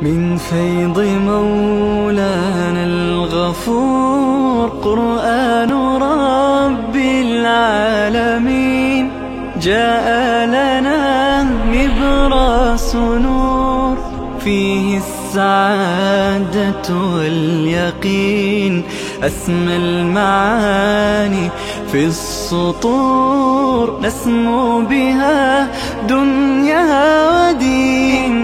من فيض مولانا الغفور. قرآن رب العالمين جاء لنا نبراس نور، فيه السعادة واليقين، أسمى المعاني في السطور، نسمو بها دنيا ودين،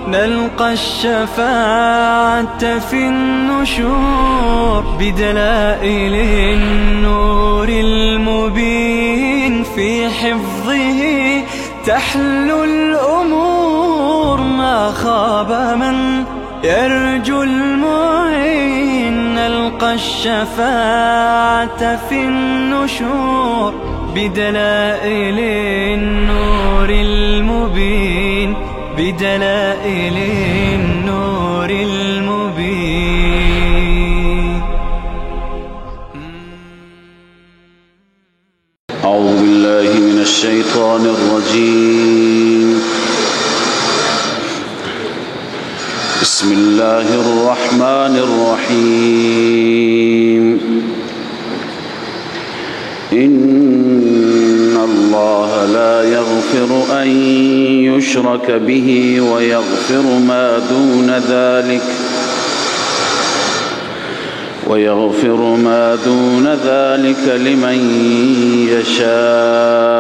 نلقى الشفاعة في النشور، بدلائل النور المبين، في حفظه تحلو الأمور، ما خاب من يرجو المعين، نلقى الشفاعة في النشور، بدلائل النور المبين، بدلائل النور المبين. أعوذ بالله من الشيطان الرجيم. بسم الله الرحمن الرحيم. إن الله لا يغفر أن يشرك به ويغفر ما دون ذلك لمن يشاء،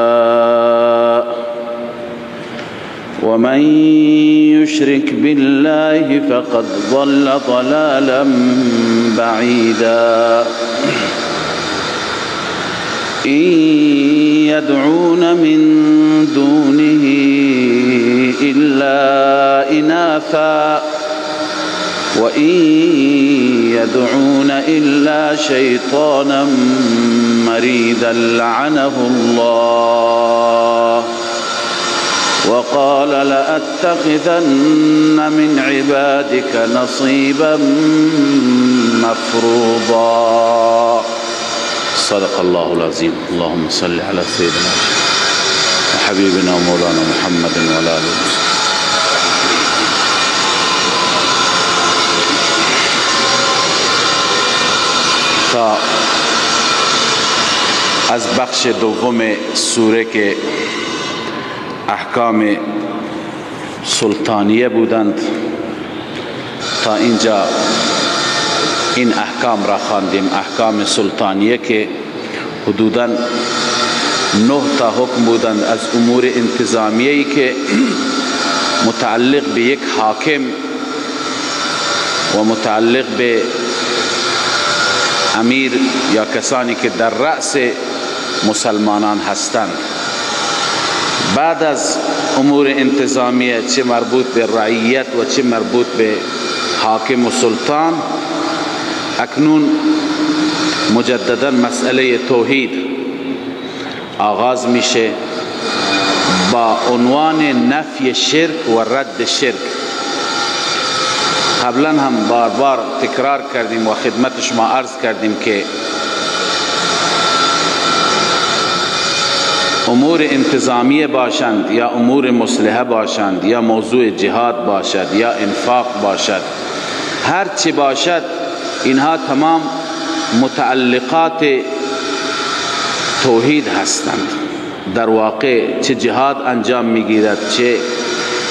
ومن يشرك بالله فقد ضل ضلالا بعيدا. إن يدعون من دونه إلا إناثا وإن يدعون إلا شيطانا مريدا لعنه الله وقال لأتخذن من عبادك نصيبا مفروضا. صدق الله العظيم. اللهم صل على سيدنا وحبيبنا مولانا محمد وعلى آله وصحبه. تا از بخش دوم سوره که احکام سلطانیه بودند تا اینجا این احکام را خواندیم. احکام سلطانیه که حدوداً 9 تا حکم بودند از امور انتظامیه‌ای که متعلق به یک حاکم و متعلق به امیر یا کسانی که در رأس مسلمانان هستند. بعد از امور انتظامیه چه مربوط به رعیت و چه مربوط به حاکم و سلطان، اکنون مجددا مسئله توحید آغاز میشه با عنوان نفی شرک و رد شرک. قبلا هم بار بار تکرار کردیم و خدمت شما عرض کردیم که امور انتظامیه باشند یا امور مصلحه باشند یا موضوع جهاد باشد یا انفاق باشد، هر چی باشد اینها تمام متعلقات توحید هستند. در واقع چه جهاد انجام میگیرد چه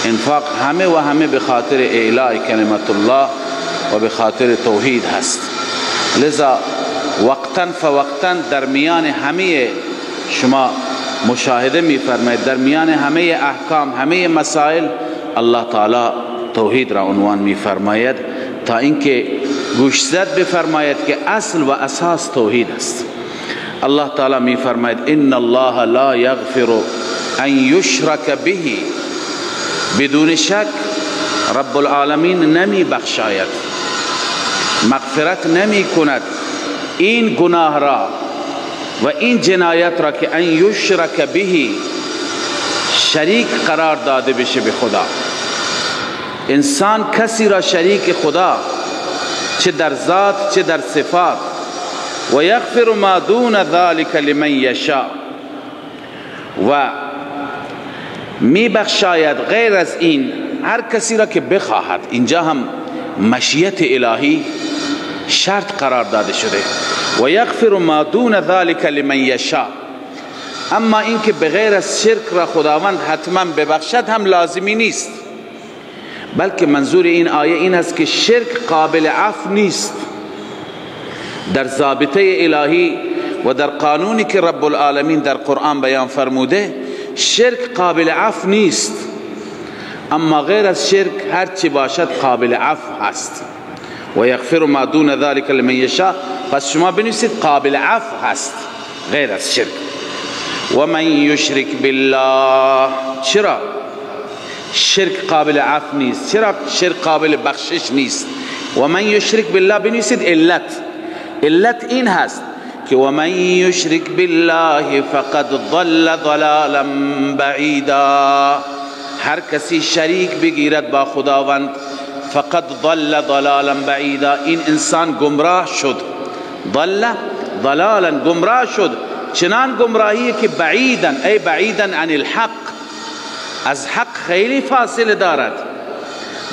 انفاق، همه و همه به خاطر اعلاء کلمت الله و به خاطر توحید هست. لذا وقتا فوقتا در میان همه شما مشاهده میفرمایید، در میان همه احکام همه مسائل الله تعالی توحید را عنوان میفرماید تا اینکه گوشزد بفرماید که اصل و اساس توحید است. الله تعالی میفرماید ان الله لا یغفر ان یشرک به، بدون شک رب العالمین نمی بخشاید، مغفرت نمی کند این گناه را و این جنایت را که ان یشرک به، شریک قرار داده بشه به خدا. انسان کسی را شریک خدا چه در ذات چه در صفات، و یغفر ما دون ذلك لمن یشاء، و می بخشاید غیر از این هر کسی را که بخواهد. اینجا هم مشیت الهی شرط قرار داده شده. و یغفر ما دون ذلك لمن یشاء. اما اینکه بغیر از شرک را خداوند حتما ببخشد هم لازمی نیست، بلکه منظور این آیه این است که شرک قابل عفو نیست. در ضابطه الهی و در قانونی که رب العالمین در قرآن بیان فرموده شرک قابل عفو نیست، اما غیر از شرک هر چی باشد قابل عفو هست. و یغفر ما دون ذلك لمن یشاء. پس شما بنویسید قابل عفو هست غیر از شرک. و من یشرک بالله. چرا شرک قابل عفو نیست؟ چرا شرک قابل بخشش نیست؟ و من یشرک بالله بنویسید علت. علت این هست که و من یشرک بالله فقد ضل ضلالا بعیدا. هر کسی شریک بگیرد با خداوند فقد ضل ضلالا بعیدا، این انسان گمراه شد. ضل ضلالا، گمراه شد، چنان گمراهی که بعیدا، ای بعیدا عن الحق، از حق خیلی فاصله دارد،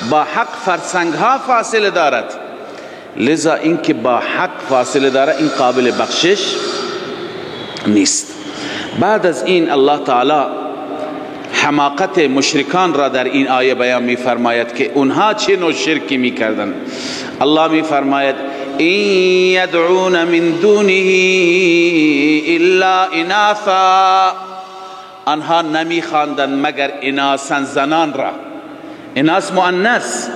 با حق فرسنگ ها فاصله دارد. لذا این که با حق فاصله دارد این قابل بخشش نیست. بعد از این الله تعالی حماقت مشرکان را در این آیه بیان می فرماید که اونها چه نوع شرکی می کردند. الله می فرماید این یدعون من دونه الا اناثا. آنها نمی خواندند مگر اناسا، زنان را. اناث مؤنث،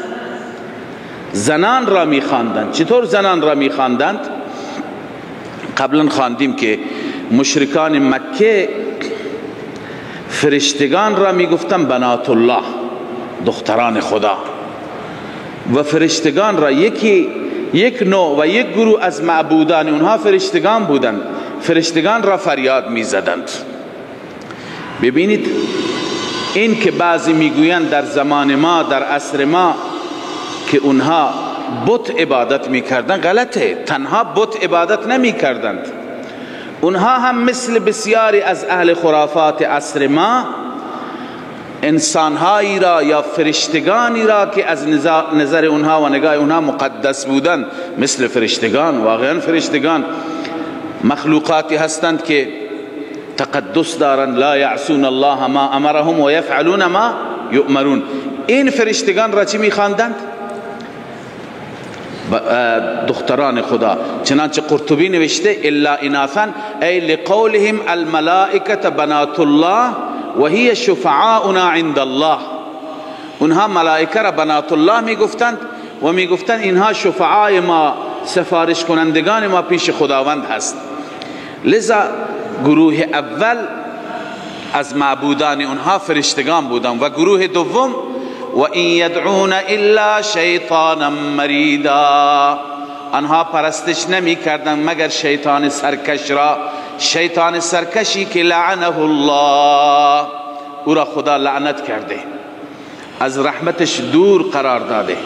زنان را می خواندند. چطور زنان را می خواندند؟ قبلا خواندیم که مشرکان مکه فرشتگان را می گفتند بنات الله، دختران خدا، و فرشتگان را یک نوع و یک گروه از معبودان اونها فرشتگان بودند، فرشتگان را فریاد می زدند. ببینید این که بعضی میگویند در زمان ما، در عصر ما، که اونها بت عبادت میکردند، غلطه. تنها بت عبادت نمیکردند، اونها هم مثل بسیاری از اهل خرافات عصر ما انسانهایی را یا فرشتگانی را که از نظر اونها و نگاه اونها مقدس بودند، مثل فرشتگان، واقعا فرشتگان مخلوقاتی هستند که تقدس دارند، لا یعصون الله ما امرهم و یفعلون ما یؤمرون. این فرشتگان را چی میخواندند؟ دختران خدا. چنانچه قرطبی نوشته الا اناثا ای لقولهم الملائکه بنات الله و هی شفعاؤنا عند الله. اونها ملائکه را بنات الله میگفتند و میگفتند اینها شفعای ما، سفارش کنندگان ما پیش خداوند هست. لذا گروه اول از معبودان اونها فرشتگان بودند و گروه دوم و این یدعون الا شیطانا مریدا، آنها پرستش نمی کردند مگر شیطان سرکش را، شیطان سرکشی که لعنه الله، او را خدا لعنت کرده، از رحمتش دور قرار داده.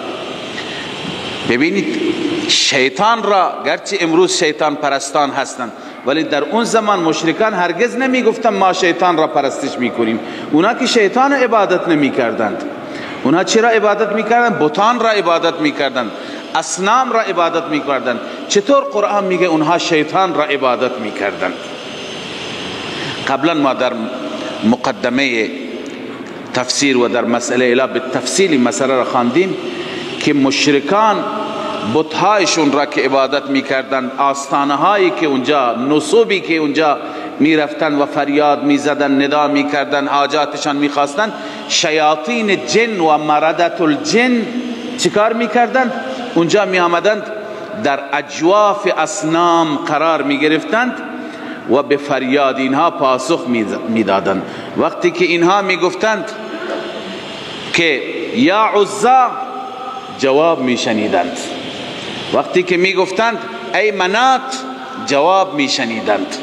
ببینید شیطان را، گرچه امروز شیطان پرستان هستند، ولی در اون زمان مشرکان هرگز نمی گفتند ما شیطان را پرستش می کنیم. اونا که شیطان عبادت نمی کردند، اونها چرا عبادت میکردند؟ بتان را عبادت میکردند، اصنام را عبادت میکردند. چطور قرآن میگه اونها شیطان را عبادت میکردند؟ قبلا ما در مقدمه تفسیر و در مسئله اله به تفصیل مسئله را خواندیم که مشرکان بتهایشون را که عبادت میکردند، آستانه هایی که اونجا، نصوبی که اونجا میرفتن و فریاد میزدن، ندا میکردن، حاجاتشان میخواستن، شیاطین جن و مردت الجن چیکار میکردند؟ اونجا میآمدند در اجواف اصنام قرار میگرفتند و به فریاد اینها پاسخ میدادند. وقتی که اینها میگفتند که یا عزا، جواب میشنیدند. وقتی که میگفتند ای منات، جواب میشنیدند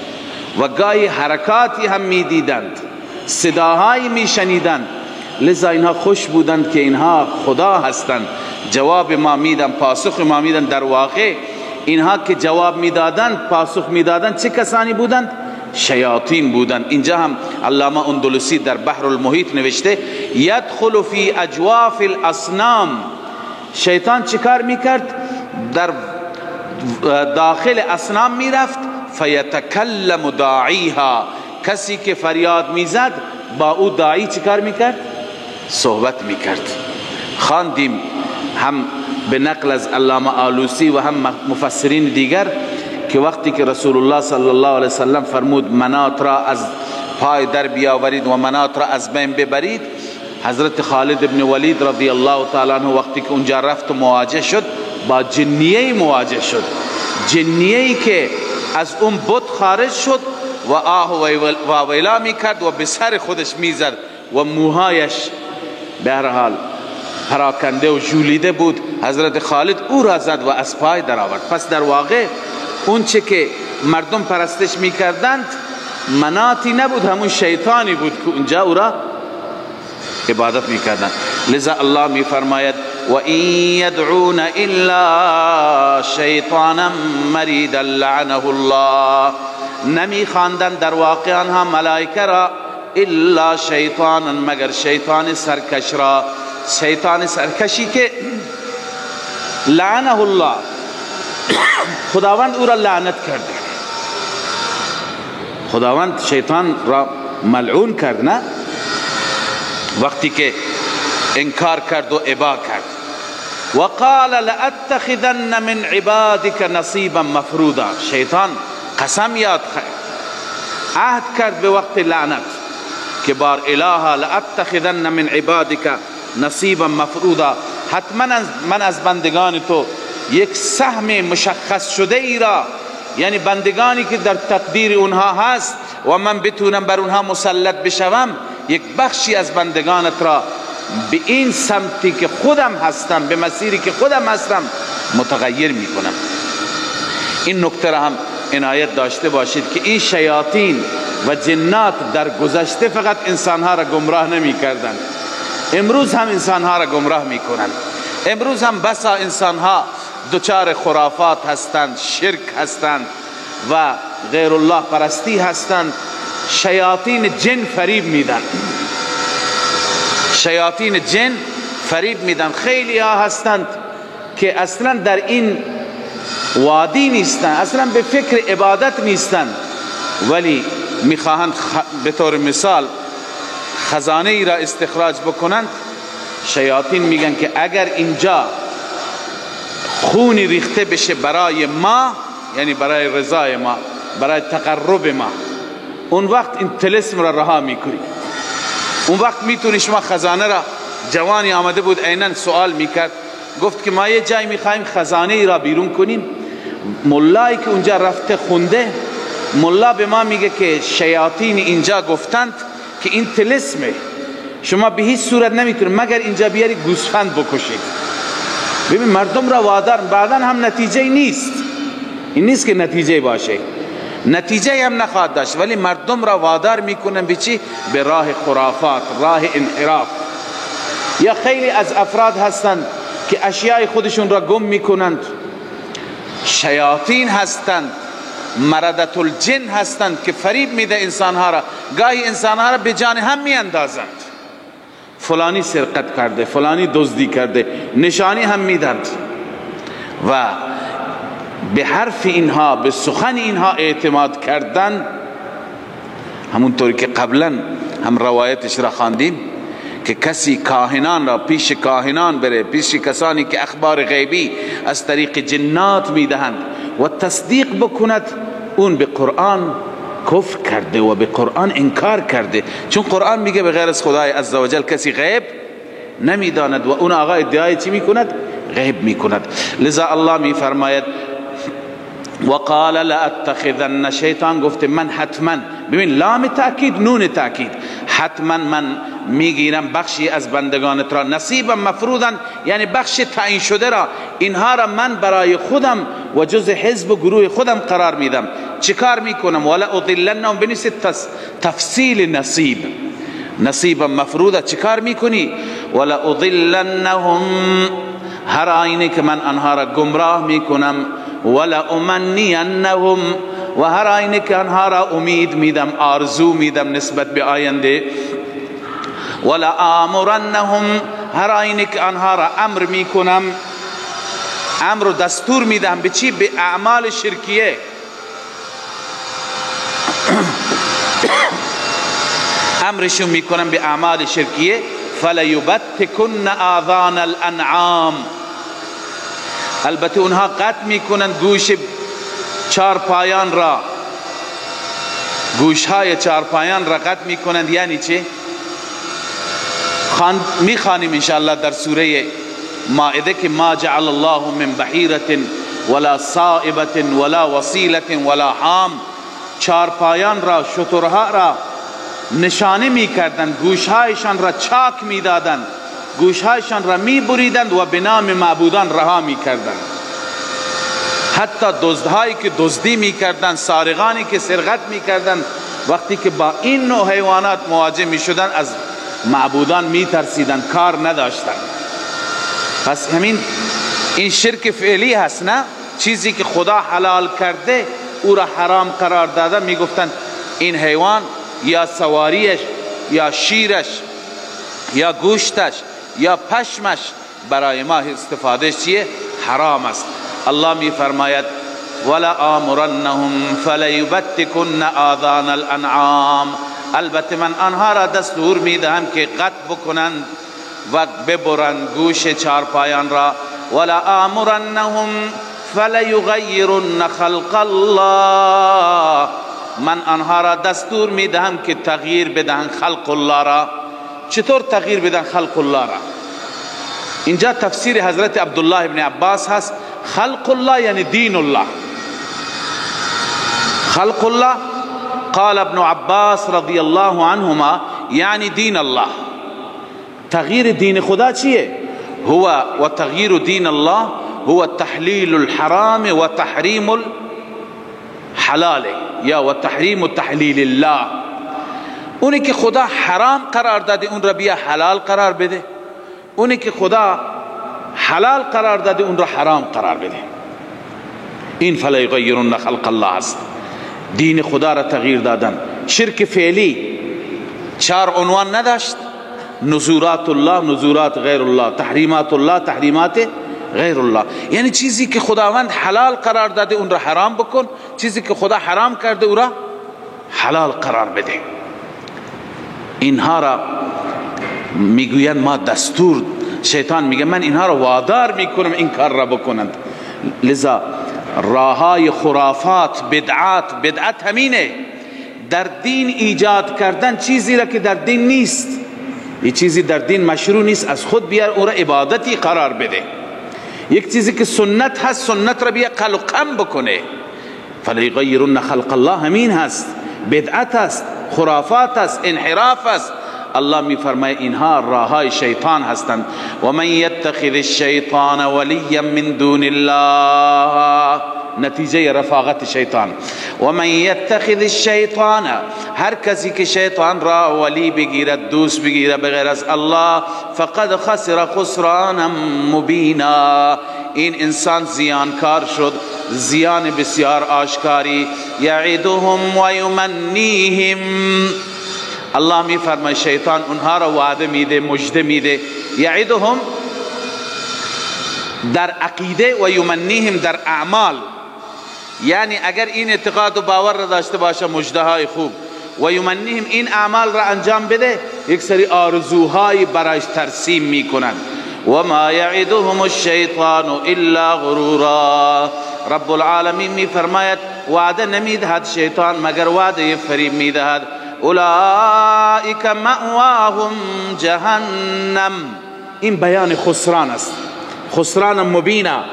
و گاهی حرکاتی هم میدیدند، صداهایی میشنیدند. لذا اینها خوش بودند که اینها خدا هستند، جواب ما میدن، پاسخ ما میدن. در واقع اینها که جواب میدادند، پاسخ میدادند، چه کسانی بودند؟ شیاطین بودند. اینجا هم علامه اندلسی در بحر المحیط نوشته یدخل فی اجواف الاصنام. شیطان چیکار میکرد؟ در داخل اصنام میرفت، فیتکلم داعیها، کسی که فریاد میزد با او داعی چیکار میکرد؟ صحبت میکرد. خواندیم هم به نقل از علامه آلوسی و هم مفسرین دیگر که وقتی که رسول الله صلی الله علیه وسلم فرمود منات را از پای در بیاورید و منات را از بین ببرید، حضرت خالد ابن ولید رضی الله تعالی عنہ وقتی که اونجا رفت و مواجه شد، با جنیه مواجه شد، جنیه‌ای که از اون بت خارج شد و آه و ویلا میکرد و به سر خودش میزد و موهایش به هر حال پراکنده و ژولیده بود. حضرت خالد او را زد و از پای در آورد. پس در واقع اون چه که مردم پرستش میکردند مناتی نبود، همون شیطانی بود که اونجا او را عبادت میکردند. لذا الله میفرماید و این یدعون الا شیطانا مریدا لعنه الله، نمیخواندند در واقع آنها ملائکه را الا شیطانا، مگر شیطان سرکش را، شیطان سرکشی که لعنه الله، خداوند او را لعنت کرده. خداوند شیطان را ملعون کرد، نه؟ وقتی که انکار کرد و ابا کرد. وقال لاتخذن من عبادك نصیبا مفروضا، شیطان قسم یاد کرد، عهد کرد به وقت لعنت که بار الها لاتخذن من عبادك نصیبا مفروضا، حتما من از بندگان تو یک سهم مشخص شده ای را، یعنی بندگانی که در تقدیر اونها هست و من بتونم بر اونها مسلط بشوم، یک بخشی از بندگانت را به این سمتی که خودم هستم، به مسیری که خودم هستم متغیر میکنم. این نکته را هم عنایت داشته باشید که این شیاطین و جنات در گذشته فقط انسانها را گمراه نمی کردند، امروز هم انسانها را گمراه می کنند. امروز هم بسا انسانها دچار خرافات هستند، شرک هستند و غیر الله پرستی هستند. شیاطین جن فریب میدن، شیاطین جن فریب میدن. خیلی ها هستند که اصلا در این وادی نیستند، اصلا به فکر عبادت نیستند، ولی میخواهند به طور مثال خزانه ای را استخراج بکنند. شیاطین میگن که اگر اینجا خونی ریخته بشه برای ما، یعنی برای رضای ما، برای تقرب ما، اون وقت این طلسم را رها میکنی، اون وقت میتونی شما خزانه را. جوانی آمده بود عیناً سوال میکرد، گفت که ما یه جای میخوایم خزانه ای را بیرون کنیم، ملایی که اونجا رفته خونده، ملا به ما میگه که شیاطین اینجا گفتند که این طلسمه، شما به هیچ صورت نمیتونید مگر اینجا بیاری گوسفند بکشید. ببین مردم را وادار، بعدا هم نتیجه نیست، این نیست که نتیجه باشه، نتیجه هم نخواهد داشت، ولی مردم را وادار میکنن به چی؟ به راه خرافات، راه انحراف. یا خیلی از افراد هستند که اشیاء خودشون را گم میکنند، شیاطین هستند، مردت الجن هستند که فریب میده انسانها را. گاهی انسانها را به جان هم میاندازند، فلانی سرقت کرده، فلانی دزدی کرده، نشانی هم میدند و به حرف اینها، به سخن اینها اعتماد کردن، همونطوری که قبلا هم روایتش را خواندیم که کسی کاهنان را پیش کاهنان بره، پیش کسانی که اخبار غیبی از طریق جنات میدهند و تصدیق بکند، اون به قرآن کفر کرده و به قرآن انکار کرده، چون قرآن میگه به غیر از خدای عزوجل کسی غیب نمیداند و اون آقا ادعای چی میکند؟ غیب میکند. لذا الله میفرماید وقال لاتخذن، شیطان گفته من حتما، ببین لام تاکید نون تاکید، حتما من میگیرم بخشی از بندگانت را، نصیبا مفروضا، یعنی بخش تعیین شده را، اینها را من برای خودم و جز حزب و گروه خودم قرار میدم. چیکار میکنم؟ ولا اضلنهم، بنویسید تفصیل نصیب، نصیبا مفروضا، چیکار میکنی؟ ولا اضلنهم، هر آینه که من آنها را گمراه میکنم، ولا امنینهم، و هر آینه که آنها را امید میدم، آرزو میدم نسبت به آینده. ولآمرنهم، هر آینه که آنها را امر میکنم، امر و دستور میدم به چی؟ به اعمال شرکیه. امرشون میکنم به اعمال شرکیه. فلیبتکن آذان الانعام، البته اونها قطع میکنن گوش چارپایان را، گوشهای چارپایان را قطع میکنند. یعنی چه؟ میخوانیم انشاءالله در سوره مائده که ما جعل الله من بحیرة ولا صائبة ولا وصیلة ولا حام، چارپایان را، شترها را نشانه میکردند، گوشهایشان را چاک میدادند، گوشهایشان را میبریدند و به نام معبودان رها میکردند. حتی دزدهایی که دزدی میکردند، سارقانی که سرقت میکردند، وقتی که با این نوع حیوانات مواجه میشدند از معبودان میترسیدند، کار نداشتند. پس همین این شرک فعلی هست، نه؟ چیزی که خدا حلال کرده او را حرام قرار داده. میگفتند این حیوان یا سواریش یا شیرش یا گوشتش یا پشمش برای ما استفاده چیه؟ حرام است. الله می فرماید ولآمرنهم فلیبتکن آذان الانعام، البته من آنها را دستور می دهم که قطع بکنند و ببرند گوش چارپایان را. ولآمرنهم فلیغیرن خلق الله، من آنها را دستور می دهم که تغییر بدهند خلق الله را. چطور تغییر بدن خلق الله را؟ اینجا تفسیر حضرت عبدالله ابن عباس هست. خلق الله یعنی دین الله. خلق الله قال ابن عباس رضی الله عنهما یعنی دین الله. تغییر دین خدا چیه؟ هو و تغییر دین الله هو تحلیل الحرام و تحریم الحلال یا و تحریم تحلیل الله. اونی که خدا حرام قرار داده اون را بیا حلال قرار بده، اونی که خدا حلال قرار داده اون را حرام قرار بده. این فلا یغیرن خلق الله است. دین خدا را تغییر دادن. شرک فعلی چهار عنوان نداشت: نذورات الله، نذورات غیر الله، تحریمات الله، تحریمات غیر الله. یعنی چیزی که خداوند حلال قرار داده اون را حرام بکن، چیزی که خدا حرام کرده او را حلال قرار بده. اینها را میگویند ما دستور، شیطان میگه من اینها را وادار میکنم این کار را بکنند. لذا راهای خرافات، بدعات، بدعت همینه، در دین ایجاد کردن چیزی را که در دین نیست. یه چیزی در دین مشروع نیست، از خود بیار او را عبادتی قرار بده. یک چیزی که سنت هست، سنت را بیا قلقم بکنه. فلیغیرن خلق الله همین هست، بدعت است، خرافات است، انحراف است. الله می فرماید اینها راهای شیطان هستند. و من یتخذ الشیطان ولیا من دون الله، نتیجه رفاقت شیطان. و من یتخذ الشیطان، هر کسی که شیطان را ولی بگیرد، دوست بگیرد بغیر از الله، فقد خسر خسرانا مبینا، این انسان زیانکار شد، زیان بسیار آشکاری. یعدهم و یمنیهم، الله می فرماید شیطان اونها را وعده میده، مژده میده. یعدهم در عقیده و یمنیهم در اعمال، یعنی اگر این اعتقاد و باور را داشته باشه مژده های خوب، و یمنیهم این اعمال را انجام بده، یک سری آرزوهای برایش ترسیم میکنند. و ما یعدهم الشیطان الا غرورا، رب العالمین می فرماید وعده نمیدهد شیطان مگر وعده فریب میدهد. اولئک مأواهم جهنم، این بیان خسران است، خسران مبینا.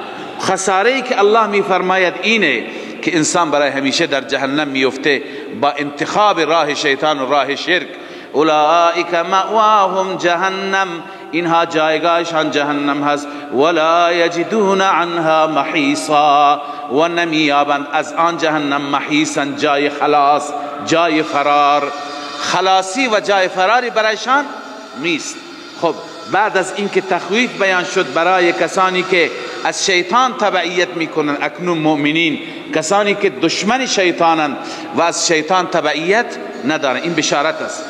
خساره ای که الله می فرماید اینه که انسان برای همیشه در جهنم میفته با انتخاب راه شیطان و راه شرک. اولئک مأواهم جهنم، اینها جایگاهشان جهنم هست. ولا یجدون عنها محیصا، و نمیابند از آن جهنم محیصا، جای خلاص، جای فرار. خلاصی و جای فراری برایشان نیست. خب بعد از اینکه تخویف بیان شد برای کسانی که از شیطان تبعیت میکنند، اکنون مؤمنین کسانی که دشمن شیطانند و از شیطان تبعیت ندارند، این بشارت است.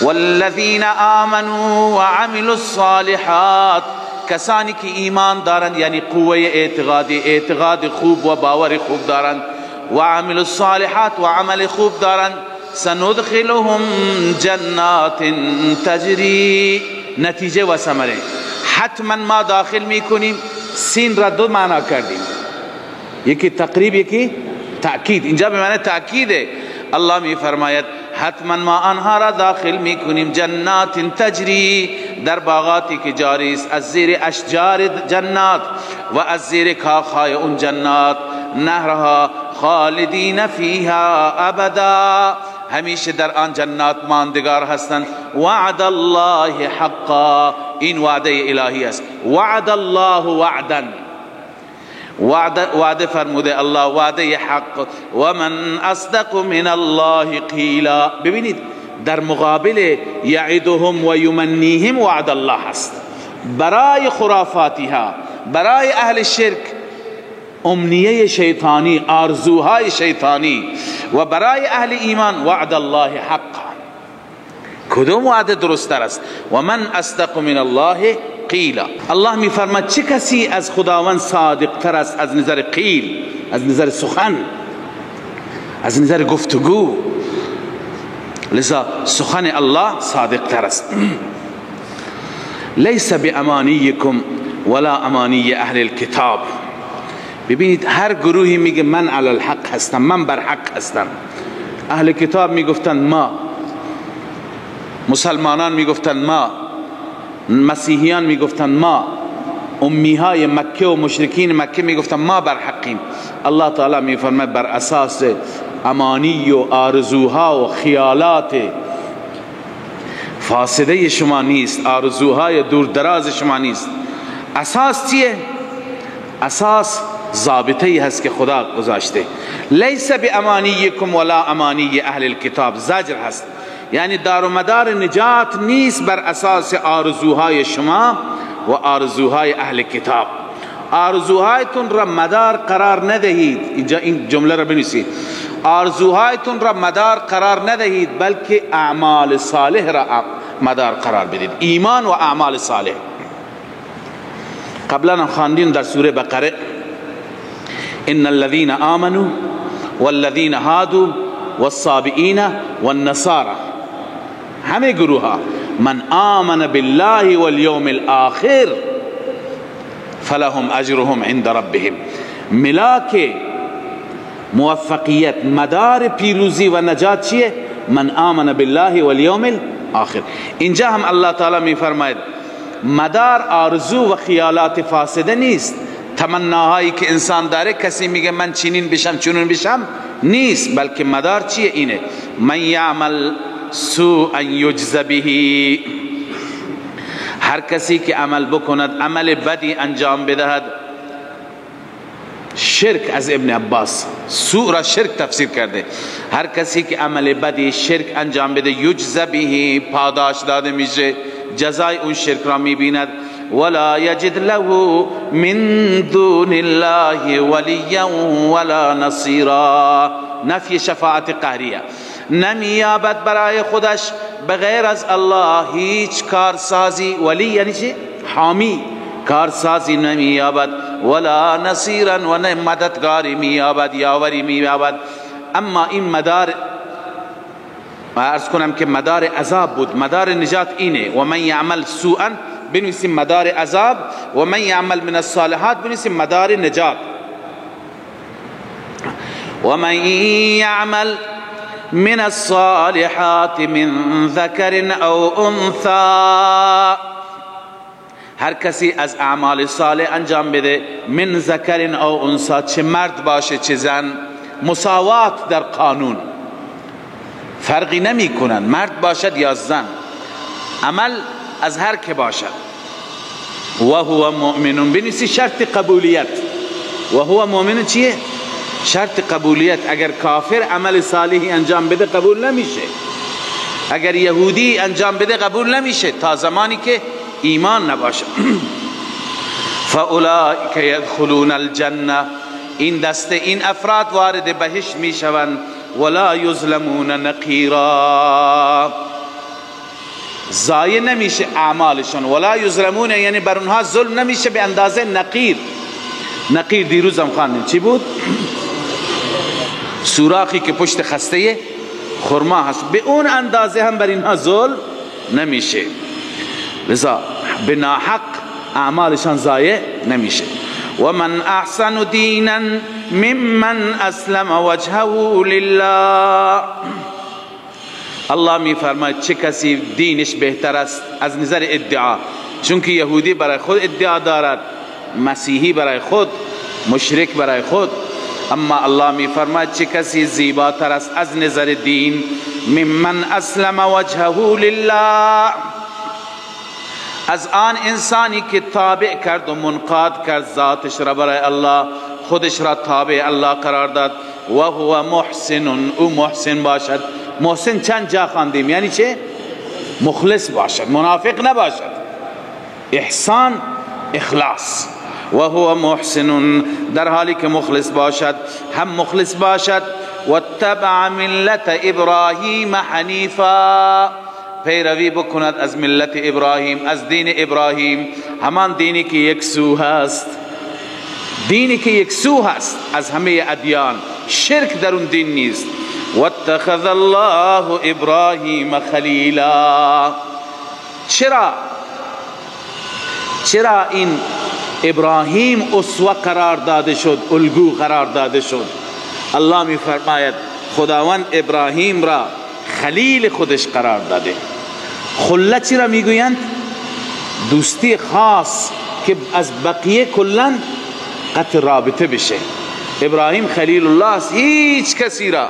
والذین آمنوا وعملوا الصالحات، کسانی که ایمان دارند، یعنی قوه اعتقادی، اعتقاد خوب و باور خوب دارند، و عملوا الصالحات و عمل خوب دارند، سندخلهم جنات تجری، نتیجه و ثمره. حتما ما داخل میکنیم. سین را دو معنا کردیم، یکی تقریب یکی تأکید. اینجا به معنی تأکیده. الله می فرماید حتما ما آنها را داخل میکنیم جنات تجری، در باغاتی که جاری است، از زیر اشجار جنات و از زیر کاخهای اون جنات، نهرها، خالدین فیها ابدا، همیشه در آن جنات ماندگار هستند. وعد الله حقا، این وعده الهی است. وعد الله وعدا، وعده فرموده الله، وعده حق. و من اصدق من الله قیلا. ببینید در مقابل یعدهم و یمنیهم وعد الله هست. برای خرافاتیها، برای اهل شرک امنیه شیطانی، آرزوهای شیطانی، و برای اهل ایمان وعد الله حق. کدوم وعده درست تر است؟ و من اصدق من الله قیلا. الله می فرماد چه کسی از خداوند صادق تر است از نظر قیل، از نظر سخن، از نظر گفتگو. لذا سخن الله صادق تر است. لیس بامانیکم ولا امانی اهل الكتاب. ببینید هر گروهی میگه من علی الحق هستم، من بر حق هستم. اهل کتاب میگفتن ما، مسلمانان میگفتن ما، مسیحیان میگفتن ما، امیهای مکه و مشرکین مکه میگفتن ما بر حقیم. الله تعالی میفرماید بر اساس امانی و آرزوها و خیالات فاسده شما نیست، آرزوهای دور دراز شما نیست. اساس چیه؟ اساس ضابطه‌ای هست که خدا گذاشته. لیس بامانیکم ولا امانی اهل الكتاب، زجر هست، یعنی دار و مدار نجات نیست بر اساس آرزوهای شما و آرزوهای اهل کتاب. آرزوهایتون را مدار قرار ندهید. اینجا این جمله را بنویسید، آرزوهایتون را مدار قرار ندهید، بلکه اعمال صالح را مدار قرار بدید، ایمان و اعمال صالح. قبلا هم خواندیم در سوره بقره، ان الذين آمنوا والذين هادوا والصابئین والنصارى، همه گروه ها، من آمن بالله والیوم الاخر فلهم اجرهم عند ربهم. ملاک موفقیت، مدار پیروزی و نجات چیه؟ من آمن بالله والیوم الاخر. اینجا هم الله تعالی می فرماید مدار آرزو و خیالات فاسده نیست، تمناهایی که انسان داره، کسی میگه من چنین بشم چنون بشم، نیست، بلکه مدار چیه؟ اینه من یعمل سوءا یجز به، هر کسی که عمل بکند، عمل بدی انجام بدهد. شرک از ابن عباس سوء را شرک تفسیر کرده. هر کسی که عمل بدی شرک انجام بده، یجز به، پاداش داده میشه، جزای اون شرک را میبیند. ولا یجد له من دون الله ولیا ولا نصیرا، نفی شفاعت قهریه، نمیابد برای خودش بغیر از الله هیچ کارسازی. ولی یعنی چی؟ حامی، کارسازی نمیابد، ولا نصیرا و نه مددگاری میابد، یاوری میابد. اما این مدار، عرض کنم که مدار عذاب بود، مدار نجات اینه. و من یعمل سوءا، بنویسیم مدار عذاب، و من یعمل من الصالحات، بنویسیم مدار نجات. و من یعمل من الصالحات من ذکر او انثى، هر کسی از اعمال صالح انجام بده، من ذکر او انثى، چه مرد باشه چه زن، مساوات در قانون، فرقی نمی کنن، مرد باشد یا زن، عمل از هر که باشد. و هو مؤمن، بنویسی شرط قبولیت. و هو مؤمن چیه؟ شرط قبولیت. اگر کافر عمل صالحی انجام بده قبول نمیشه. اگر یهودی انجام بده قبول نمیشه تا زمانی که ایمان نباشه. فاولئک یدخلون الجنه، این دسته، این افراد وارد بهشت میشوند. ولا یظلمون نقیرا، ضایع نمیشه اعمالشون. ولا یظلمون یعنی بر اونها ظلم نمیشه به اندازه نقیر. نقیر دیروز هم خواندیم چی بود؟ سوراخی که پشت خسته خرما هست، به اون اندازه هم بر اینها ظلم نمیشه. لذا به ناحق اعمالشان ضایع نمیشه. و من احسن دینا ممن اسلم وجهه لله، الله می فرماید چه کسی دینش بهتر است از نظر ادعا، چون که یهودی برای خود ادعا دارد، مسیحی برای خود، مشرک برای خود، اما الله می فرماید چه کسی زیباتر است از نظر دین، ممن اسلم وجهه لله، از آن انسانی که تابع کرد و منقاد کرد ذاتش را برای الله، خودش را تابع الله قرار داد، و هو محسن، او محسن باشد. محسن چند جا خواندیم، یعنی چه؟ مخلص باشد، منافق نباشد. احسان اخلاص. و هو محسن، در حالی که مخلص باشد، هم مخلص باشد. و اتبع ملت ابراهیم حنیفا، پیروی بکند از ملت ابراهیم، از دین ابراهیم، همان دینی که یک سو هست، دینی که یک سو هست از همه ادیان، شرک در اون دین نیست. واتخذ الله ابراهیم خلیلا. چرا این ابراهیم اسوه قرار داده شد، الگو قرار داده شد؟ الله می فرماید خداوند ابراهیم را خلیل خودش قرار داده. خله چرا میگویند؟ دوستی خاص که از بقیه کلا قطع رابطه بشه. ابراهیم خلیل الله است، هیچ کسی را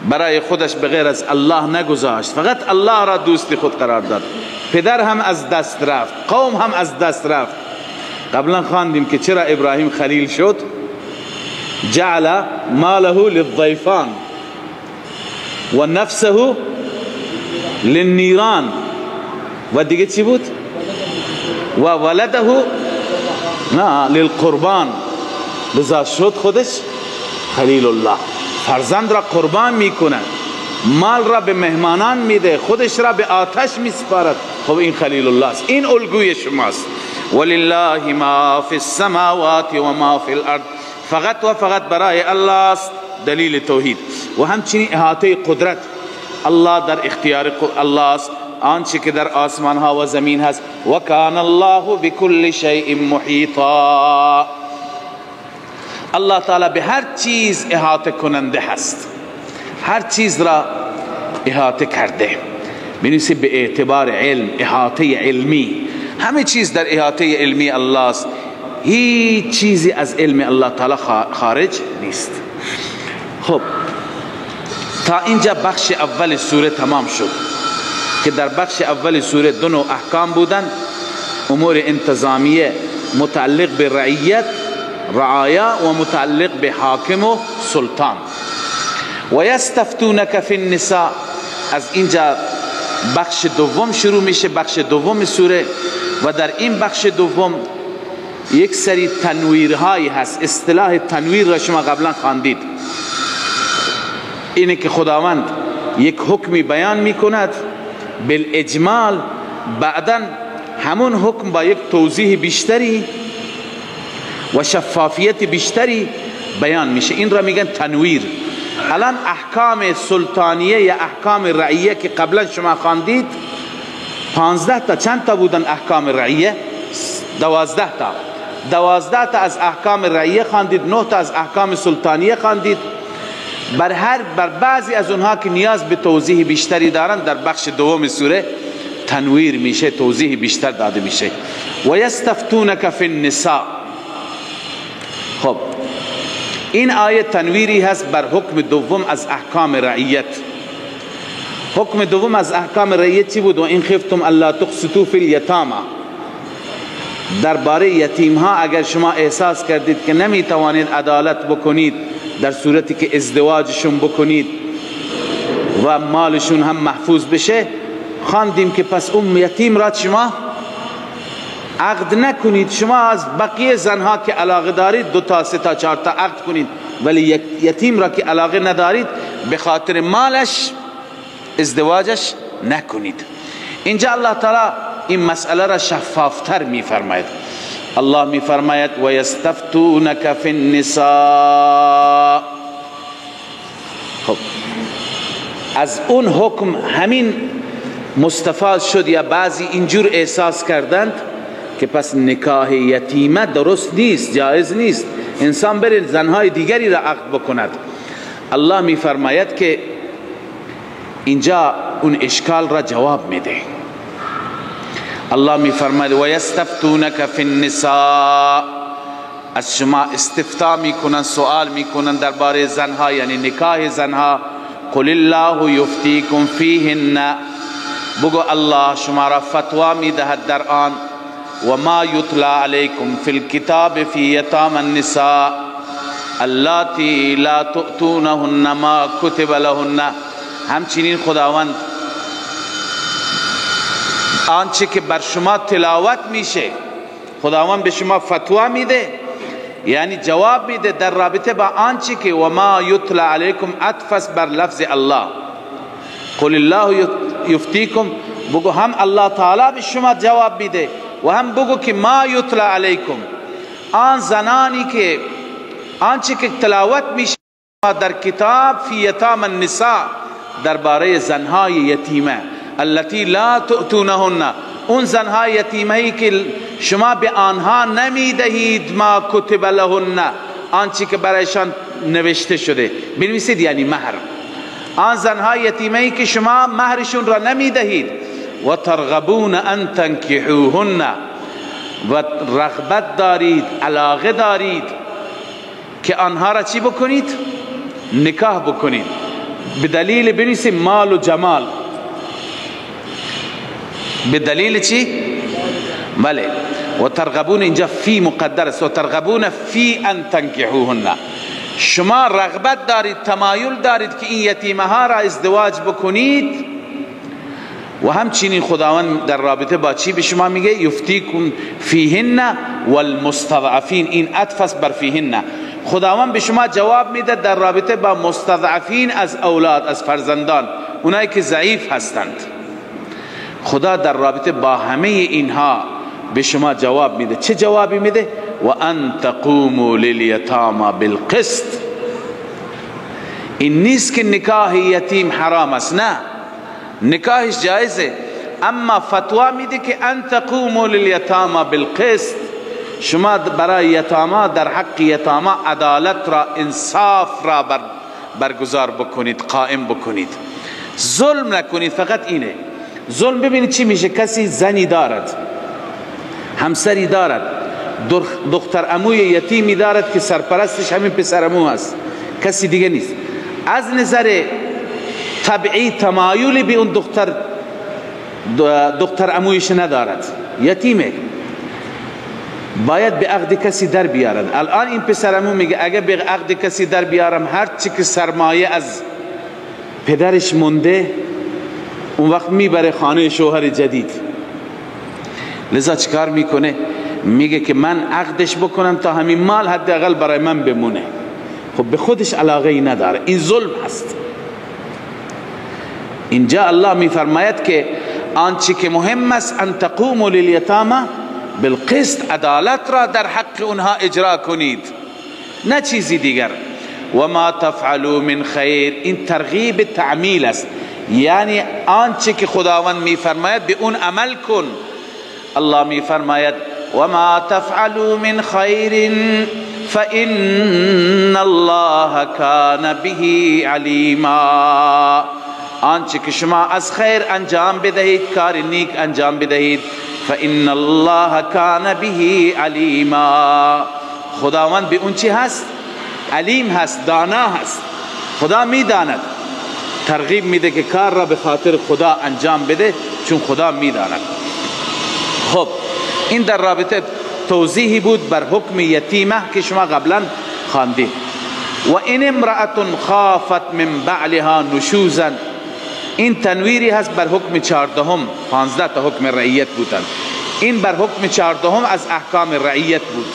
برای خودش بغیر از الله نگذاشت، فقط الله را دوست خود قرار داد. پدر هم از دست رفت، قوم هم از دست رفت. قبلا خواندیم که چرا ابراهیم خلیل شد؟ جعل ماله للضیفان و نفسه للنیران و دیگه چی بود؟ و ولده نه للقربان. لذا شد خودش خلیل الله. فرزند را قربان میکنه، مال را به مهمانان میده، خودش را به آتش میسپارد. خب این خلیل الله است، این الگوی شماست. ولله ما فی السماوات و ما فی الارض، فقط و فقط برای الله است. دلیل توحید. و همچنین احاطه قدرت، الله در اختیار الله است، آنچه که در آسمان ها و زمین هست. و کان الله بكل شیء محیطا، الله تعالی به هر چیز احاطه کننده هست، هر چیز را احاطه کرده. بنویسی به اعتبار علم، احاطه علمی، همه چیز در احاطه علمی الله است، هیچ چیزی از علم الله تعالی خارج نیست. خب تا اینجا بخش اول سوره تمام شد که در بخش اول سوره دو نوع احکام بودن: امور انتظامیه متعلق به رعیت، رعایا، و متعلق به حاکم و سلطان. و یستفتونک فی النساء، از اینجا بخش دوم شروع میشه، بخش دوم سوره. و در این بخش دوم یک سری تنویرهایی هست. اصطلاح تنویر را شما قبلا خواندید، اینه که خداوند یک حکمی بیان میکند بالاجمال، بعدا همون حکم با یک توضیح بیشتری و شفافیت بیشتری بیان میشه. این را میگن تنویر. الان احکام سلطانیه یا احکام رعیه که قبلا شما خواندید 15 تا، چند تا بودن احکام رعیه؟ 12 تا. 12 تا از احکام رعیه خواندید، 9 تا از احکام سلطانیه خواندید. بر بعضی از اونها که نیاز به توضیح بیشتری دارن در بخش دوم سوره تنویر میشه، توضیح بیشتر داده میشه. و یستفتونک فی النساء. خب این آیه تنویری هست بر حکم دوم از احکام رعیت. حکم دوم از احکام رعیت چی بود؟ و این خفتم الا تقسطوا فی الیتاما. درباره یتیم ها اگر شما احساس کردید که نمیتوانید عدالت بکنید در صورتی که ازدواجشون بکنید و و مالشون هم محفوظ بشه، خواندیم که پس اون یتیم را شما عقد نکنید. شما از بقیه زنها که علاقه دارید 2 تا 3 تا 4 تا عقد کنید، ولی یتیم را که علاقه ندارید به خاطر مالش ازدواجش نکنید. اینجا الله تعالی این مسئله را شفافتر می فرماید. الله می فرماید و یستفتونک فی النساء. خب از اون حکم همین مستفاد شد، یا بعضی اینجور احساس کردند که پس نکاح یتیمه درست نیست، جایز نیست، انسان بره زنهای دیگری را عقد بکند. الله می فرماید که اینجا اون اشکال را جواب میده. الله می فرماید و یستفتونک فی النساء، از شما استفتا میکنن، سوال میکنن درباره زنها، یعنی نکاح زنها. قل الله یفتیکم فیهن، بگو الله شما را فتوا میدهد در آن. و ما یتلا علیکم فی الکتاب فی یتام النساء اللاتی لا تؤتونهن ما کتب لهن. همچنین خداوند آنچه که بر شما تلاوت میشه خداوند به شما فتوا میده، یعنی جواب میده در رابطه با آنچه که و ما یتلا علیکم، عطف بر لفظ الله. قل الله یفتیکم، بگو هم الله تعالی به شما جواب میده و هم بگو که ما یتلا علیکم، آن زنانی که آنچه که تلاوت میشه در کتاب فی یتام النساء، درباره زنهای یتیمه، التي لا تؤتونهن، اون زنهای یتیمه‌ای که شما به آنها نمیدهید، ما کتب لهن، آنچه که برایشان نوشته شده، بنویسید یعنی مهر، آن زنهای یتیمه‌ای که شما مهرشون را نمیدهید، و ترغبون ان تنکحوهن، و رغبت دارید، علاقه دارید که آنها را چی بکنید؟ نکاح بکنید. به دلیل بنویسید مال و جمال، به دلیل چی؟ بله. و ترغبون اینجا فی مقدر است، و ترغبون فی ان تنکحوهن، شما رغبت دارید، تمایل دارید که این یتیمه ها را ازدواج بکنید. و همچنین خداوند در رابطه با چی به شما میگه؟ یفتیکم فیهن والمستضعفین، این عطف است بر فیهن. خداوند به شما جواب میده در رابطه با مستضعفین از اولاد، از فرزندان، اونایی که ضعیف هستند. خدا در رابطه با همه اینها به شما جواب میده. چه جوابی میده؟ و ان تقوموا للیتاما بالقسط. این نیست که نکاح یتیم حرام است، نه، نکاحش جایزه، اما فتوا میده که ان تقوموا للیتاما بالقسط، شما برای یتاما در حق یتاما عدالت را، انصاف را برگزار بکنید، قائم بکنید، ظلم نکنید. فقط اینه ظلم. ببینید چی میشه؟ کسی زنی دارد، همسری دارد، دختر عموی یتیمی دارد که سرپرستش همین پسر عمو هست، کسی دیگه نیست. از نظر طبعی تمایلی به اون دختر عمویش ندارد، یتیمه، باید به عقد کسی در بیارد. الان این پسر عمو میگه اگه به عقد کسی در بیارم، هر چی که سرمایه از پدرش مونده اون وقت میبره خانه شوهر جدید. لذا چیکار میکنه؟ میگه که من عقدش بکنم تا همین مال حداقل برای من بمونه. خب به خودش علاقه ای نداره، این ظلم هست. اینجا الله میفرماید که آنچه که مهم است ان تقوموا للیتاما بالقسط، عدالت را در حق اونها اجرا کنید، نه چیزی دیگر. و ما تفعلوا من خیر، این ترغیب تعمیل است، یعنی آنچه که خداوند میفرماید به اون عمل کن. الله میفرماید و ما تفعلوا من خیر فإن الله کان به علیما. آنچه که شما از خیر انجام بدهید، کار نیک انجام بدهید، فإن الله کان به علیما، خداوند به اون چی هست؟ علیم هست، دانا هست، خدا میداند. ترغیب میده که کار را به خاطر خدا انجام بده، چون خدا میداند. خب این در رابطه توضیحی بود بر حکم یتیمه که شما قبلا خواندید. و این امرأة خافت من بعلها نشوزا، این تنویری هست بر حکم 14، 15 تا حکم رعیت بودند. این بر حکم 14 از احکام رعیت بود.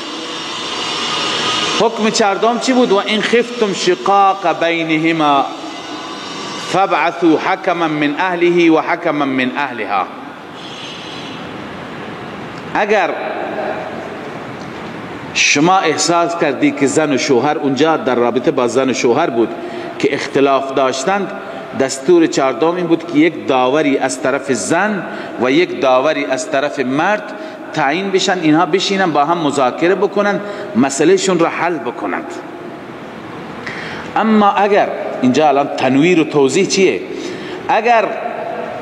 حکم 14 چی بود؟ و این خفتم شقاق بینهما فابعثوا حکما من اهله و حکما من اهلها. اگر شما احساس کردی که زن و شوهر، اونجا در رابطه با زن و شوهر بود که اختلاف داشتند، دستور 14 این بود که یک داوری از طرف زن و یک داوری از طرف مرد تعیین بشن، اینها بشینن با هم مذاکره بکنن، مسئله شون را حل بکنند. اما اگر اینجا الان تنویر و توضیح چیه؟ اگر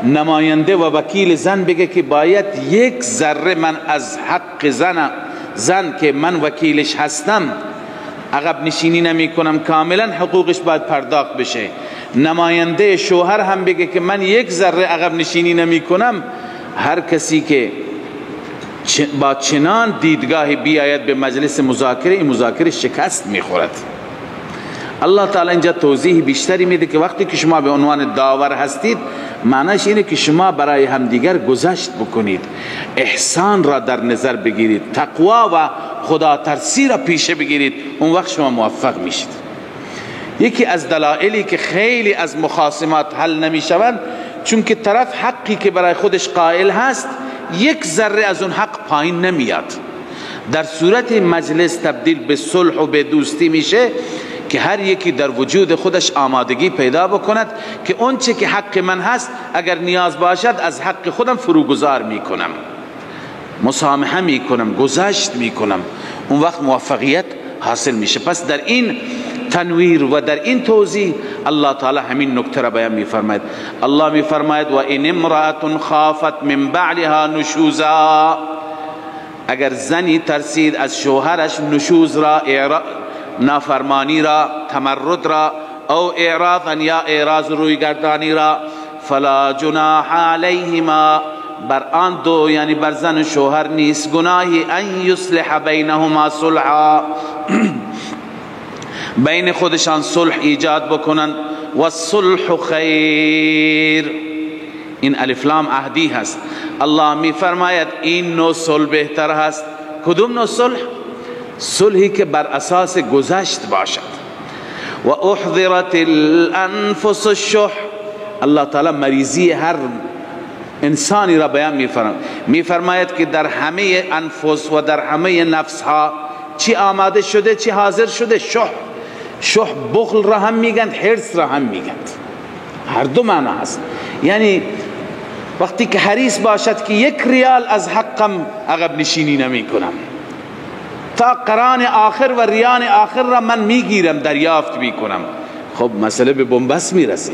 نماینده و وکیل زن بگه که باید یک ذره من از حق زن که من وکیلش هستم عقب نشینی نمی کنم، کاملا حقوقش باید پرداخت بشه، نماینده شوهر هم بگه که من یک ذره عقب نشینی نمی کنم، هر کسی که با چنان دیدگاهی بیاید به مجلس مذاکره، این مذاکره شکست میخورد. الله تعالی اینجا توضیح بیشتری میده که وقتی که شما به عنوان داور هستید، معنیش اینه که شما برای همدیگر گذشت بکنید، احسان را در نظر بگیرید، تقوا و خدا ترسی را پیشه بگیرید، اون وقت شما موفق میشید. یکی از دلایلی که خیلی از مخاصمات حل نمیشوند، چون که طرف حقی که برای خودش قائل هست یک ذره از اون حق پایین نمیاد. در صورت مجلس تبدیل به صلح و به دوستی میشه که هر یکی در وجود خودش آمادگی پیدا بکند که اون چه که حق من هست اگر نیاز باشد از حق خودم فروگذار میکنم، مسامحه میکنم، گذشت میکنم، اون وقت موفقیت حاصل میشه. پس در این تنویر و در این توضیح الله تعالی همین نکته را بیان میفرماید. الله میفرماید و این امرأة خافت من بعلها نشوزا، اگر زنی ترسید از شوهرش نشوز را، نافرمانی را، تمرد را، او اعراضا یا اعراض روی گردانی را، فلا جناح علیهما، بر آن دو یعنی بر زن و شوهر نیست گناهی، ان یصلح بینهما صلحا، بین خودشان صلح ایجاد بکنند، و الصلح خیر. این الف لام عهدی هست. الله می فرماید این نوع صلح بهتر هست. کدوم نوع صلح؟ صلحی که بر اساس گذشت باشد. و احضرت الانفس الشح، الله تعالی مریضی هر انسانی را بیان میفرماید که در همه انفس و در همه نفس ها چی آماده شده، چی حاضر شده؟ شح. شح بخل را هم میگن، حرص را هم میگن، هر دو معنا هست. یعنی وقتی که حریص باشد که یک ریال از حقم عقب نشینی نمی کنم، تا قران آخر و ریان آخر را من میگیرم، دریافت میکنم، خب مسئله به بنبست میرسه.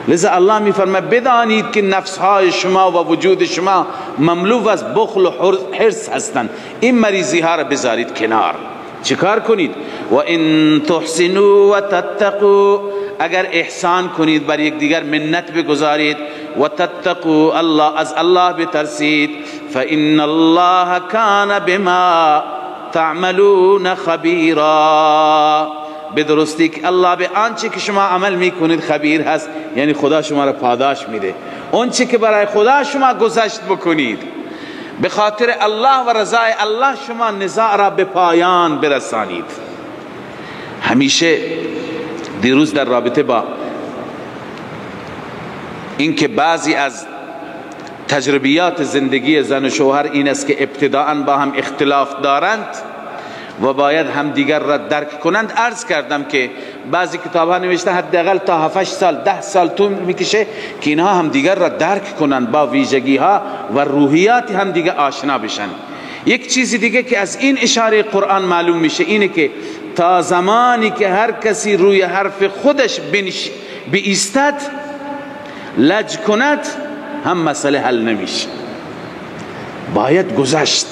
لذا الله میفرماید بدانید که نفسهای شما و وجود شما مملو از بخل و حرص هستند، این مریضی ها را بذارید کنار. چیکار کنید؟ و ان تحسنوا و تتقوا، اگر احسان کنید، بر یکدیگر منت بگذارید، و تتقوا الله، از الله بترسید، فان الله کان بما تعملون خبیرا، به درستی که الله به آنچه که شما عمل میکنید خبیر هست، یعنی خدا شما را پاداش میده. آنچه که برای خدا شما گذشت بکنید، به خاطر الله و رضای الله شما نزاع را به پایان برسانید. همیشه دیروز در رابطه با اینکه بعضی از تجربیات زندگی زن و شوهر این است که ابتداءً با هم اختلاف دارند و باید هم دیگر را درک کنند، عرض کردم که بعضی کتاب ها نوشته حداقل تا 7 سال 10 سال طول میکشه که اینها هم دیگر را درک کنند، با ویژگی ها و روحیات هم دیگر آشنا بشن. یک چیز دیگه که از این اشاره قرآن معلوم میشه اینه که تا زمانی که هر کسی روی حرف خودش بایستد، لج کند، هم مسئله حل نمیشه. باید گذشت،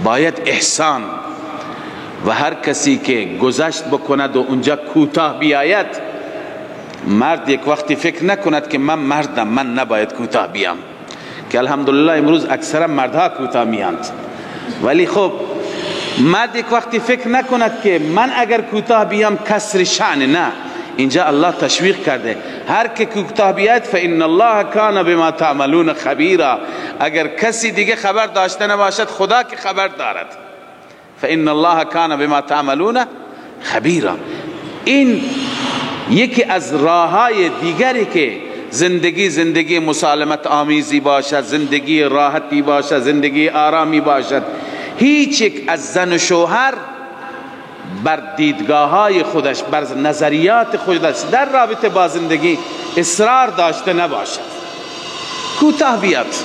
باید احسان، و هر کسی که گذشت بکند و اونجا کوتاه بیاید، مرد یک وقتی فکر نکند که من مردم، من نباید کوتاه بیام، که الحمدلله امروز اکثرا مردها کوتاه میاند. ولی خب مرد یک وقتی فکر نکند که من اگر کوتاه بیام کسر شأن، نه، اینجا الله تشویق کرده، هر که کوتاه بیاید فان الله کان بما تعملون خبیرا. اگر کسی دیگه خبر داشته نباشد، خدا که خبر دارد. فان الله کان بما تعملون خبیرا. این یکی از راههای دیگری که زندگی زندگی مسالمت آمیزی باشد، زندگی راحتی باشد، زندگی آرامی باشد. هیچ یک از زن و شوهر بر دیدگاه های خودش، بر نظریات خودش در رابطه با زندگی اصرار داشته نباشد، کوتاه بیاد.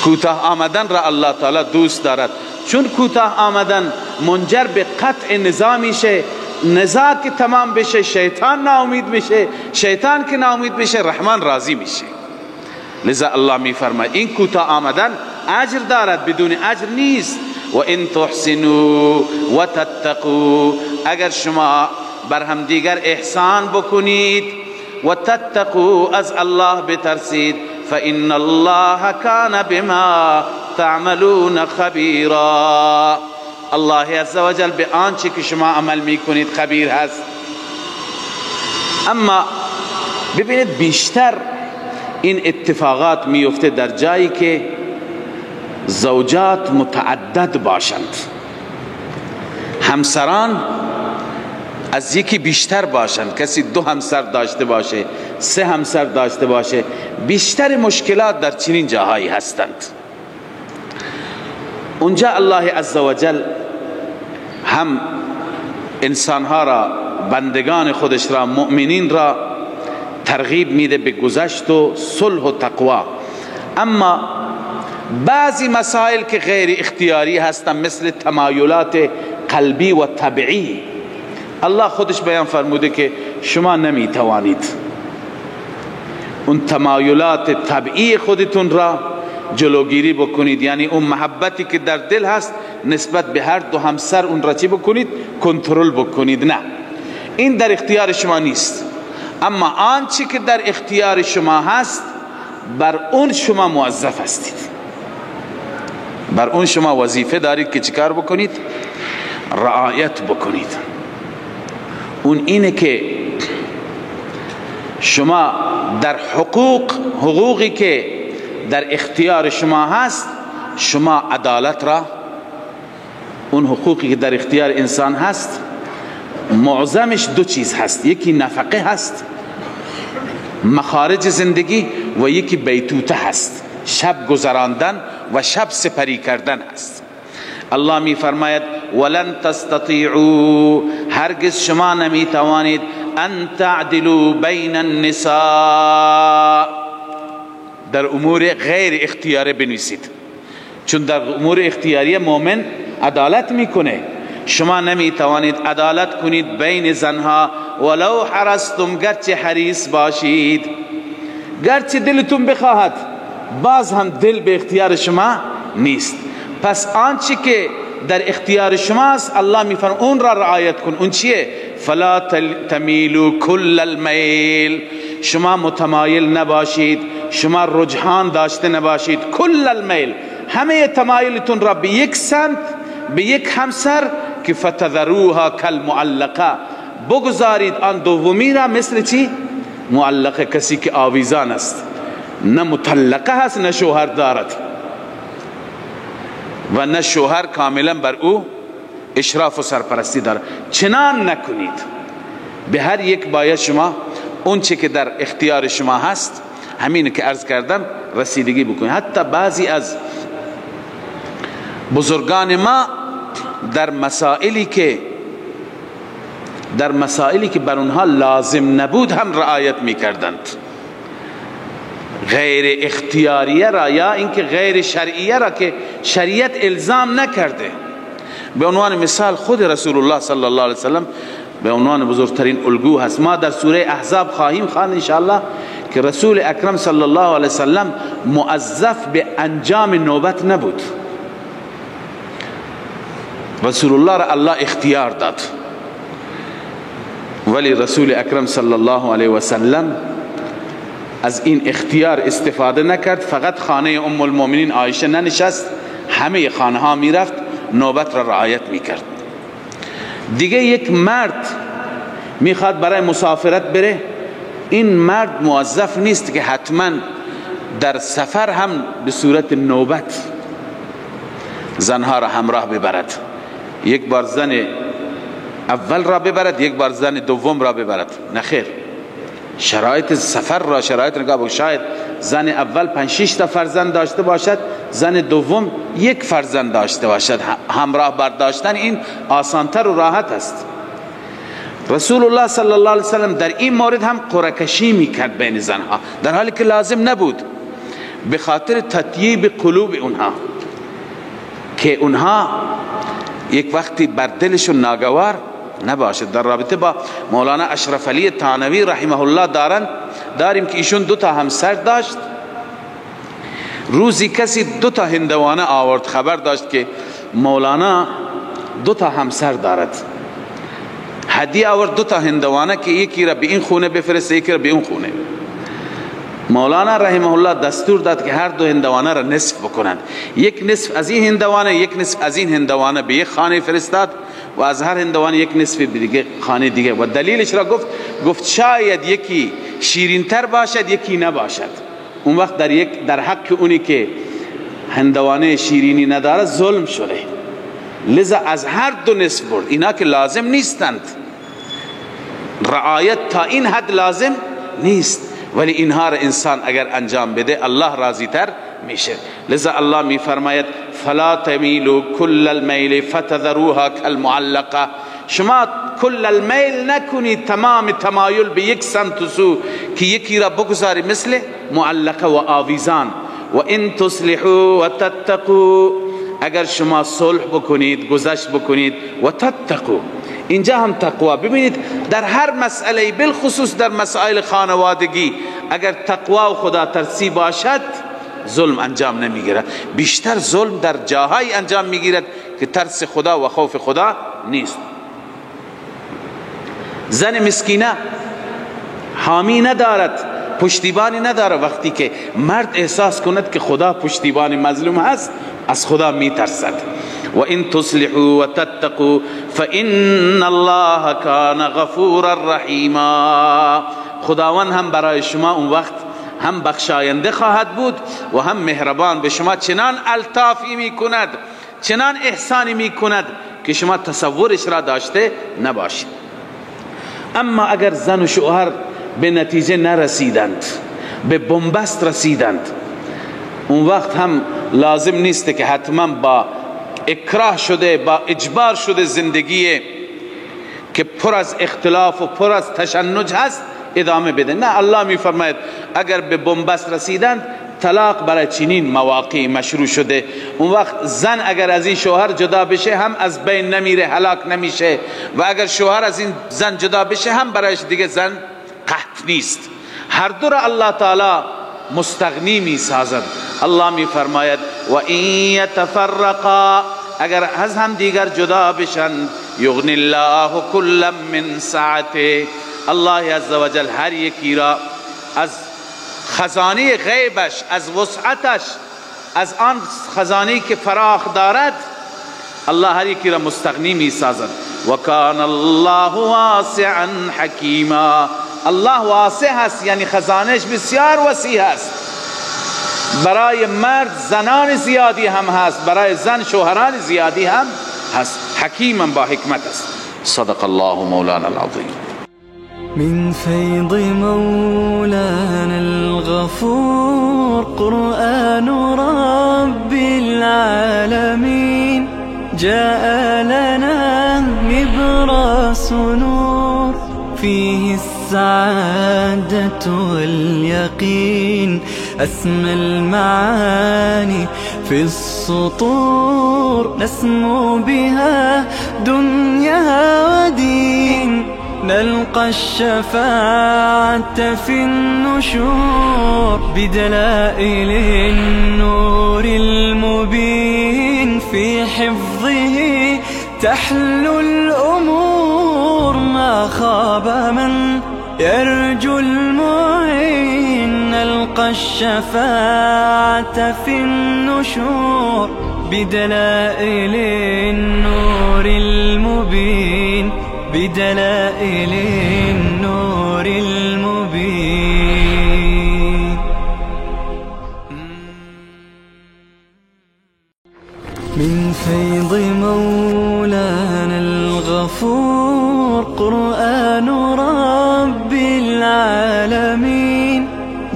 کوتاه آمدن را الله تعالی دوست دارد، چون کوتاه آمدن منجر به قطع نزاع میشه، نزاع که تمام بشه شیطان ناامید میشه، شیطان که ناامید بشه رحمان راضی میشه. لذا الله میفرماید این کوتاه آمدن اجر دارد، بدون اجر نیست. و ان تحسنوا و تتقوا، اگر شما بر هم دیگر احسان بکنید، و تتقوا، از الله بترسید، فان الله کان بما تعملون خبیرا. الله عزوجل به آنچه که شما عمل میکنید خبیر هست. اما ببینید بیشتر این اتفاقات میفته در جایی که زوجات متعدد باشند، همسران از یکی بیشتر باشند، کسی دو همسر داشته باشه، سه همسر داشته باشه، بیشتر مشکلات در چنین جاهایی هستند. اونجا الله عزوجل هم انسانها را، بندگان خودش را، مؤمنین را ترغیب میده به گذشت و صلح و تقوا. اما بعضی مسائل که غیر اختیاری هستند، مثل تمایلات قلبی و طبعی، الله خودش بیان فرموده که شما نمیتوانید اون تمایلات طبعی خودتون را جلوگیری بکنید، یعنی اون محبتی که در دل هست نسبت به هر دو همسر اون را چی بکنید؟ کنترل بکنید. نه، این در اختیار شما نیست. اما آنچه که در اختیار شما هست بر اون شما موظف هستید، بر اون شما وظیفه دارید که چیکار بکنید؟ رعایت بکنید. اون اینه که شما در حقوقی که در اختیار شما هست، شما عدالت را، اون حقوقی که در اختیار انسان هست معظمش دو چیز هست، یکی نفقه هست، مخارج زندگی، و یکی بیتوته هست، شب گذراندن و شب سپری کردن هست. الله می فرماید ولن تستطیعوا، هرگز شما نمی توانید، ان تعدلوا بین النساء، در امور غیر اختیاری بنویسید، چون در امور اختیاری مؤمن عدالت میکنه. شما نمی توانید عدالت کنید بین زنها، ولو حرصتم، گرچه حریص باشید، گرچه دلتون بخواهد، باز هم دل به اختیار شما نیست. پس آنچه که در اختیار شماست الله میفرماید اون را رعایت کن. اون چیه؟ فلا تمیلوا کل المیل، شما متمایل نباشید، شما رجحان داشته نباشید، کل المیل، همه تمایلتون را به یک سمت، به یک همسر، که فتذروها کالمعلقه، بگذارید آن دومی را مثل چی؟ معلقه، کسی که آویزان است، نه مطلقه هست نه شوهر دارد و نه شوهر کاملا بر او اشراف و سرپرستی دارد. چنان نکنید. به هر یک باید شما اون چه که در اختیار شما هست، همین که عرض کردم، رسیدگی بکنید. حتی بعضی از بزرگان ما در مسائلی که بر اونها لازم نبود هم رعایت میکردند، غیر اختیاریه را یا اینکه غیر شرعیه را که شریعت الزام نکرده. به عنوان مثال خود رسول الله صلی الله علیه وسلم به عنوان بزرگترین الگو هست. ما در سوره احزاب خواهیم خواند انشاءالله که رسول اکرم صلی الله علیه وسلم موظف به انجام نوبت نبود. رسول الله را الله اختیار داد، ولی رسول اکرم صلی الله علیه وسلم از این اختیار استفاده نکرد. فقط خانه ام المؤمنین عایشه ننشست، همه خانه ها میرفت، نوبت را رعایت میکرد. دیگه یک مرد میخواد برای مسافرت بره، این مرد موظف نیست که حتما در سفر هم به صورت نوبت زنها را همراه ببرد، یک بار زن اول را ببرد، یک بار زن دوم را ببرد. نخیر، شرایط سفر را شرایط نگاه بکن. شاید زن اول 5-6 تا فرزند داشته باشد، زن دوم یک فرزند داشته باشد. همراه برداشتن این آسانتر و راحت است. رسول الله صلی الله علیه وسلم در این مورد هم قرعه‌کشی میکرد بین زنها، در حالی که لازم نبود، به خاطر تطیب قلوب اونها که اونها یک وقتی بر دلشون ناگوار نباشد. در رابطه با مولانا اشرف علی تانوی رحمه الله داریم که ایشون 2 تا همسر داشت. روزی کسی 2 تا هندوانه آورد، خبر داشت که مولانا 2 تا همسر دارد، هدیه آورد 2 تا هندوانه که یکی را به این خونه بفرسته، یکی را به اون خونه. مولانا رحمه الله دستور داد که هر دو هندوانه را نصف بکنند، یک نصف از این هندوانه، یک نصف از این هندوانه به یک خانه فرستاد و از هر هندوانه یک نصف به دیگه خانه دیگه. و دلیلش را گفت شاید یکی شیرینتر باشد، یکی نباشد. اون وقت در حق اونی که هندوانه شیرینی نداره ظلم شده، لذا از هر دو نصف برد. اینا که لازم نیستند، رعایت تا این حد لازم نیست، ولی اینها را انسان اگر انجام بده الله راضی تر میشه. لذا الله میفرماید فلا تمیلوا کل المیل فتذروها کالمعلقه. شما کل المیل نکنید، تمام تمایل به یک سمت و سو که یکی را بگذاری مثل معلقه و آویزان. و ان تصلحوا و تتقوا، اگر شما صلح بکنید، گذشت بکنید، و تتقوا، اینجا هم تقوا. ببینید در هر مسئله، بالخصوص در مسائل خانوادگی، اگر تقوا و خدا ترسی باشد ظلم انجام نمیگیرد. بیشتر ظلم در جاهایی انجام میگیرد که ترس خدا و خوف خدا نیست. زن مسکینه حامی ندارد، پشتیبانی ندارد. وقتی که مرد احساس کند که خدا پشتیبان مظلوم هست، از خدا میترسد. و ان تصلحوا و تتقوا فان الله کان غفورا رحیما. خداوند هم برای شما اون وقت هم بخشاینده خواهد بود و هم مهربان. به شما چنان الطافی میکند، چنان احسانی میکند که شما تصورش را داشته نباشید. اما اگر زن و شوهر به نتیجه نرسیدند، به بنبست رسیدند، اون وقت هم لازم نیست که حتما با اکراه شده، با اجبار شده زندگی که پر از اختلاف و پر از تشنج هست ادامه بده. نه، الله می فرماید اگر به بنبست رسیدند طلاق برای چنین مواقع مشروع شده. اون وقت زن اگر از این شوهر جدا بشه هم از بین نمیره، هلاک نمیشه، و اگر شوهر از این زن جدا بشه هم برایش دیگه زن قحط نیست. هر دو را الله تعالی مستغنی می سازد. الله می فرماید و این یتفرقا، اگر از هم دیگر جدا بشن، یغنی الله کلا من سعته، الله عزوجل هر یکی را از خزانه غیبش، از وسعتش، از آن خزانه که فراخ دارد، الله هر یکی را مستغنی می سازد. و کان الله واسعا حکیما. الله واسع هست، یعنی خزانش بسیار وسیع هست. برای مرد زنان زیادی هم هست، برای زن شوهران زیادی هم هست. حکیما با حکمت است. صدق الله مولانا العظیم. من فیض مولانا الغفور قرآن رب العالمین جاء لنا نبراس نور فيه السعادة واليقين أسمى المعاني في السطور نسمو بها دنيا ودين نلقى الشفاعة في النشور بدلائل النور المبين في حفظه تحلو الأمور ما خاب من يرجو المعين نلقى الشفاعة في النشور بدلائل النور المبين. بدلائل النور المبين. من فيض مولانا الغفور قرآن رب العالمين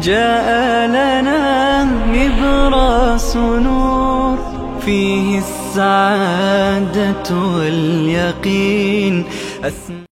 جاء لنا نبراس نور فيه السعادة واليقين.